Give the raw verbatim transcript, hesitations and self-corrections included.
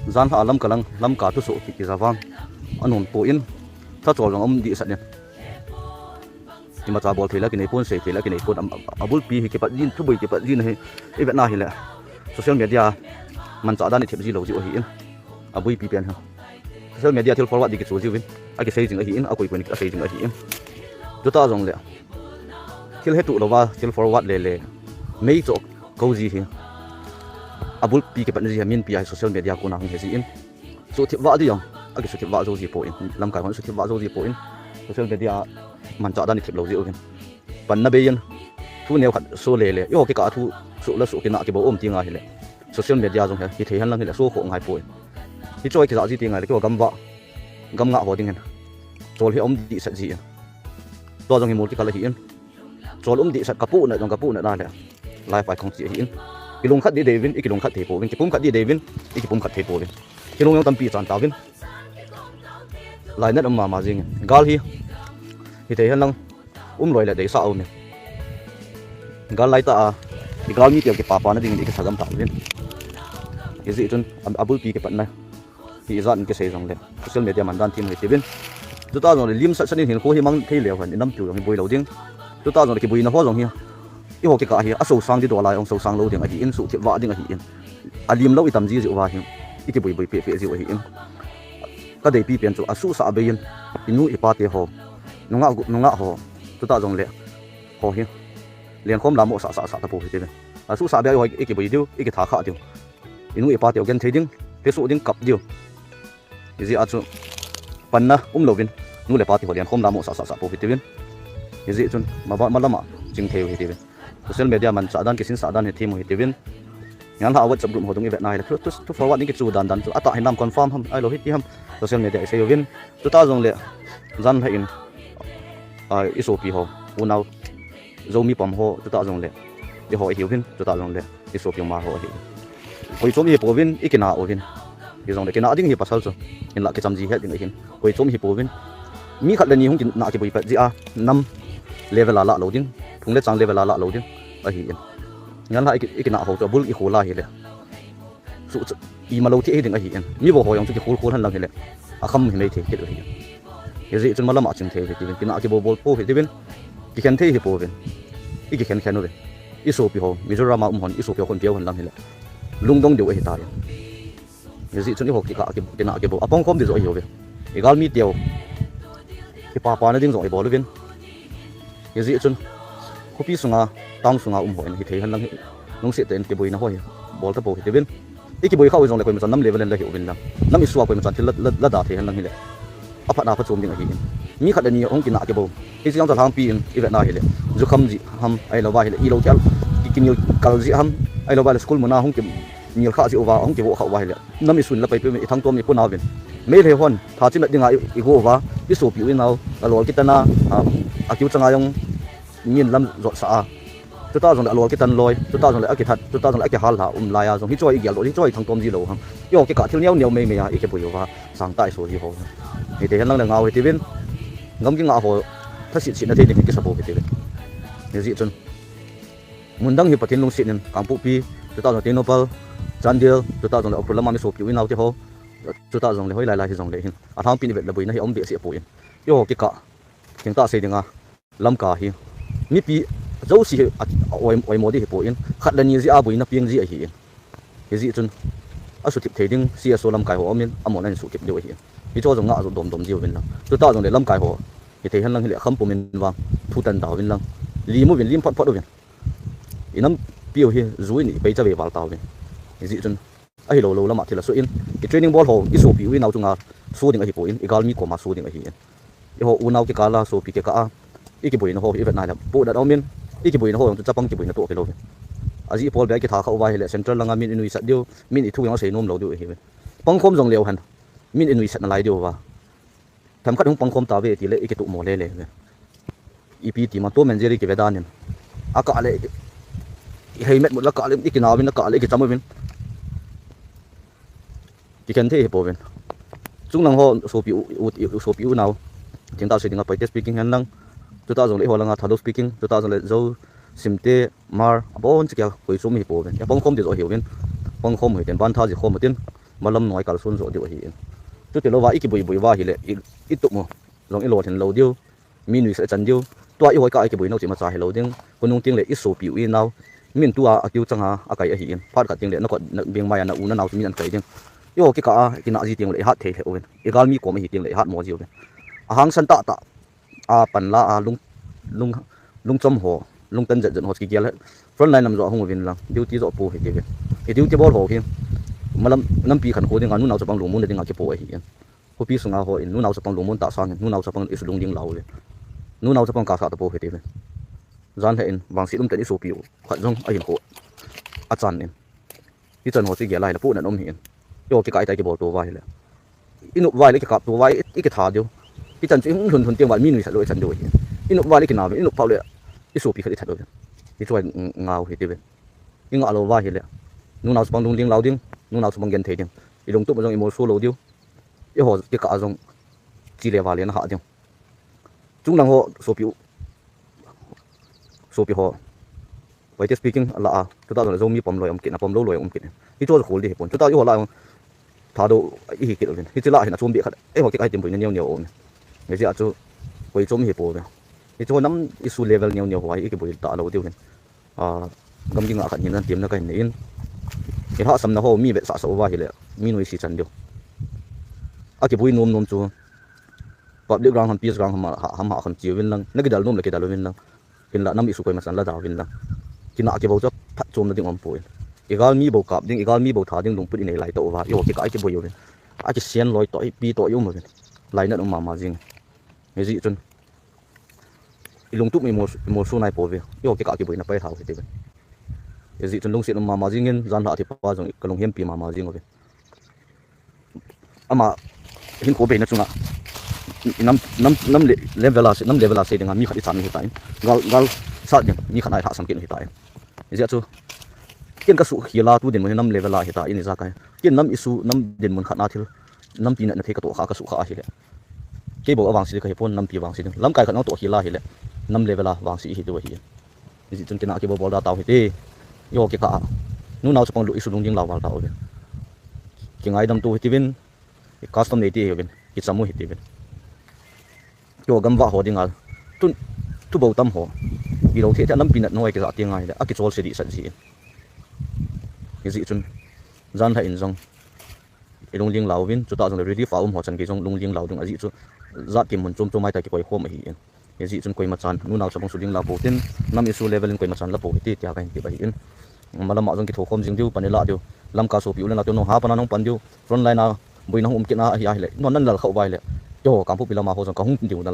Janlhah a Lamka lang, Lamka thusoh ki, kija vang anom poi, thachol jong aum dehset in. Imacha bol thei la kinei pon, sei thei la kinei pon, am, abulpi hi kipat jin, thuboi kipat jin ahi, ivet na hile. Social media manchah dan ithep ji lou jiu ahin. Abuipi pen hi. Social media thil forward ding kichu jiuvin. Akisei jing ahin, akoi koi in asei jing ahin. Chuta jongle, thil hetuh louva thil forward le le mei choh kou ji hi. Abulpi kipatna ji hi minpi a hi social media kona hung he jin. Suhthip vah ding jong, akisuhthip vah jou ji poi, lamkai hon suhthip vah jou ji poi. Social media manchah dan ithep lou jiuvin. Panna bei in, thu neo khat so le le, eiho kikah a thu suh la suh kinah kibou um ti ngai hile. Social media jong hi, hithei hen lang hile, so kho ngai poi. Hiche hi kija ji ti ngai le, keiho gamvah, gamngah ho ding hin. Chol hi aum dehset ji in. Tua jong hi mol kikal ahin. Chol um dehset kapu na jong kapu na na le. Live a kahung chi ahin. Kilungkhat ding deuvin, ikilungkhat thei pouvin. Kipumkhat ding deuvin, ikipumkhat thei pouvin. Kilung jong tampi chan tauvin. Lainat um mama jing in. Gal hi. Hithei hen lang. Um loi le deisah aum in. Gal laitah a, igalmi teu kipapana dingin ikisagam tauvin. Hijeh chun, a, abulpi kipatna hi ijat in kisei jongle, social media mandan them u hitiuvin. Chuta jongle, limsat sat in hinkho hi mang thei leu hen, inam tiu jong hi boi lou ding. Chuta jongle, kiboina ho jong hi, eiho kikah hi, asosang ding dol a jong sosang lou ding ahin, suhthip vah ding ahin. Alim lou itam ji jiu va hi, ikiboi boi peh peh jiu ahin. Kadeipi pen chu, asuhsah bei in, inu ipa te ho, nungah gu-, nungah ho, chuta jongle, ho hi, lenkhom lamo sah sah sah tapou hitiuvin. Asuhsah bei a eiho ikiboi diu, ikitha kha diu. Inu ipa teu genthei ding, tisoh ding kap diu. Hijeh a chu panna um louvin, nu le pa te ho lenkhom lamo sah sah sah pou hitiuvin. Hijeh chun, ma ba, malam a ching thei u hitiuvin. Social media manchah dan, kisinsah dan hi them u hitiuvin. Janlhah a WhatsApp group ho dung ivet na hile, thu, thu, thu forward ding kichu dan dan chu, atah hinam confirm ham, ahilou hiti ham, social media isei uvin. Chuta jongle, janlhah in, a, isopi ho, unau, Zomi pam ho, chuta jongle, eiho ihiuvin, chuta jongle, isopi Hmar ho ahi. Koi chom ihi pouvin, ikinah uvin. Hijongle kinah ding hi pasal chu, hinlah kicham ji het ding ahin. Koi chom ihi pouvin. Mi khat le ni hung kinah kiboi pat ji a, nam level a lah lou ding, phung le chang level a lah lou ding ahin. Janlhah iki, ikinah ho chu abul ikhol a hile. Suh, suh, ima lou thei hi ding ahin. Mi vo ho jong chu kikhol khol hen lang hile, akham hi mei thei kit u ahin. Hijeh chun malam a ching thei u hitiuvin, kinah kibol bol pou hitiuvin, kikhen thei hi pouvin. Ikikhen khen uvin. Isopi ho, Mizoram a um hon, isopi ho khun pia u hen lang hile, lungdong diu ahitai. Hijeh chun eiho kikah, ki, kinah kibol, apangkhom ding joh ahiuve. Igalmi teu kipapana ding jong ibol uvin. Hijeh chun, khopi sunga, town sunga um ho in hithei hen lang hi, lungset tah in kiboina ho hi bol tapou hitiuvin. Ikiboi khah u jongle koima chan nam level in la hi uvin lang. Nam issue a koima chan thil la, la, la da thei hen lang hile, aphatna phachom ding ahin. Mi khat le ni hung kinah kibol. Hiche jong chu alhangpi in ivet na hile, jukham jeh ham, ahilouva hile, ilou thei a, ki, kinel kal jeh ham, ahilouva hile, school muna hung kinel khah jeh uva, hung kivoh khah uva hile, nam issue in la paipai uvin, ithangtom in iponauvin. Meitei hon, tha chimat dinga i, igo uva, isopi u inau, alol kitan a, a, akiu changa jong, min lam jotsah a. Chuta jongle alol kitan loi, chuta jongle akithat, chuta jongle akihal lha um lai a jong, hiche hi igeldoh, hiche hi ithangtom ji lou ham. Eiho kikah thil neo neo mei mei a, ikiboi uva, sangtah iso ji ho. Hithei hen lang le ngah u hitiuvin, gam kingah ho, thaset set na thei ding hi kisa pou hitiuvin. Hijeh chun, mun dang hi Pathen lungset in, Kangpokpi, chuta jongle Tengnoupal, Chandel, chuta jongle Ukhrul lam a mi sopi u inau te ho, chuta jongle hoilai lai hijongle hin, alhangpi in ivet le boina hi aum behseh poi. Eiho kikah, thengtah sei dinga, Lamka hi, mipi jouse hi a, a oi, oimo ding hi poi, khat le ni jeh a boina peng ji ahin. Hijeh chun, asuhthip thei ding C S O lamkai ho aumin, amahon ahin suhthip diu ahin. Hicheho jong ngah jo dom dom jiuvin lang. Chuta jongle lamkai ho, hithei hen lang hile kham pumin vang, thutan tauvin lang. Lim uvin, lim phot phot uvin. Inampiu hi ju in ipei chave val tauvin. Hijeh chun, ahilou lou lama thil asuh in, i training bol ho, isopi u inau chunga so ding ahipoi, igalmi koma so ding ahin. Eiho unau kikah a, sopi kikah a, ikiboina ho ivet na le, pohnat aumin, ikiboina ho jong chu chapang kiboina toh kilouvin. Ajeh pol beh a ikitha khah uva hile, central langa min inuisat diu, min ithu jong asei nom lou diu ahiuvin. Pangkhom jong leu hen, min inuisat nalai diu va. Themkhat hung pangkhom tauve tile, ikituhmo lele uve. Ipi ti ma, Tom and Jerry kive dan in. Akah le, ihei met mut la kah le, ikinauvin, akah le, ikicham uvin. Kikhen thei hipouvin. Chunglang ho sopi u, u, u, sopi unau. Thengtah sei dinga Paite speaking hen lang. Chuta jongle eiho langa Thadou speaking. Chuta jongle Zo, Simte, Hmar. Aboncha kia koi chom hipouvin. Apangkhom ding jo ahiuvin. Pangkhom u hitin, bantha ji khom utin. malam noi kalson jo diu ahi in. Chuti louva i kibui bui uva ahile i, i tup mo jong i lolhin lou diu. Mi nuisat i chan diu. Tua i hoi kah a i kibui nau chi macha hilou ding. Khonung teng le i sopi u i nau. Min tua a kiu chang a, a kai ahi in. Phat khat teng le na kot na beng mai a na u na nau chu min an kai ding. I ho kikah a, kinah ji teng le i hat thei lheh uvin. I galmi kom ahi teng le i hat mo ji uvin. A hangsan tah tah. A pan la a lung, lung, lungchom ho, lungtan jet jet ho kigel le. Front line lam jo hung uvin lang. Duty jo po hi ti ve. I duty bol ho hi. Malam nampi khan kho ding a, nu nau chapang lungmon na ding a kipo ahi in. Khopi sunga ho in, nu nau chapang lungmon ta sang in, nu nau chapang i su lungding lau le. Nu nau chapang ka sa ta po hi ti ve. Jan lheh in, vangset um ten i sopi u khat jong ahin kho. A chan in. Hichan ho chu i gel a hile, pu nan um hi in. I ho kikah a i tai kibol to uva hile. I nop uva hile, i kikap to uva, i, i kitha diu. Hichan chu i hung lhun lhun teng uva, mi nuisat lou i chan diu hi. I nop uva hile, i kinah uve, i nop phah le, i sopi khat i that uve. Hichu a ngau hi ti ve. I ngah lou uva hile. Nu nau chapang lungding lau ding, nu nau chapang genthei ding. I lungtup jong i molso lou diu. I ho kikah a jong chi le va le na ha diu. Chunglang ho sopi u, sopi ho. Paite speaking la a, chuta jong Zomi pom loi um kit, na pom lou loi um kit. Hichu khol di hi pon. Chuta i ho la jong Thadou i hi kit uvin. Hichi la hin a chom beh khat. Ei ho kikah a hi tin boina neo neo um. Hijeh a chu koi chom hi po ve. Hichu ho nam issue level neo neo ho a i kibui ta lou diu hin. A, gam ging a khat hin nan temna ka hin nei in. I lhahsamna ho mi vetsah sah uva hile, mi nuisat chan diu. A kibui nom nom chu. Public ground ham, peace ground ham, ha, ham ha khan chi uvin lang. Na kidal nom le kidal uvin lang. Hinla nam issue koima chan la da uvin lang. Kinah kibou chu phatchomna ding um poi. I galmi bou kap ding, i galmi bou tha ding lungput i nei lai tah uva. I ho kikah a i kibui uvin. A kisen loi toh, i pi toh i um uvin. Lainat um mama jing. Hijeh chun. I lungtup i mol, i molso nai po ve. I ho kikah a kibuina pai lhau hi ti ve. Hijeh chun lungset um mama jing in, jan lhah a thi pa jong ka lunghempi mama jing uve. Ama hinkho beina chunga nam, nam, nam le, level a se, nam level a se dinga mi khat i chan hi ta in. Gal, gal sat ding mi khat a i lhahsam kit hi ta in. Hijeh chu ken ka suhkhel a tu dinmun hi nam level a hi ta in i ja ka hi. Ken nam issue, nam dinmun khat na thil nampi natna thei ka toh kha, ka sukha ahile. Kei bou a vangse ka hi pon, nampi vangse ding. Lamkai khat na toh khel a hile. Nam level a vangse i hi diu ahi. Hijeh chun kinah kibou bol da tau hite. I ho kikah a. Nu nau chapang lu issue lungding lau val tau ve. Kingaidam to hiti uvin. Custom nei ti hi uvin. Kicham u hiti uvin. Keiho gamvah ho dinga. Tun, thubou tam ho. I lou thei thei a nampi natna ho a kija teng ahile. A kichol se dihsah ji in. Hijeh chun. Jan lhah in jong. I lungling lau vin, chuta jong le relief a um ho chan gei jong lungling lau ding ajeh chu. Jat kim mun chom chom a i tai kikoi khom ahi in. Hijeh chun koima chan, nu nau chapang suling lau pou tin, nam issue level in koima chan la pou hite tia ka hin ti ahi in. Malam a jong kitho khom jing diu, pan i lah diu. Lamka sopi u le nau te nung ha pan a nung pan diu. Front line a, boina hung um kit na ahi ahile. Non nan lal khah uva ahile. Keiho, Kangpokpi lam a ho jong ka hung diu na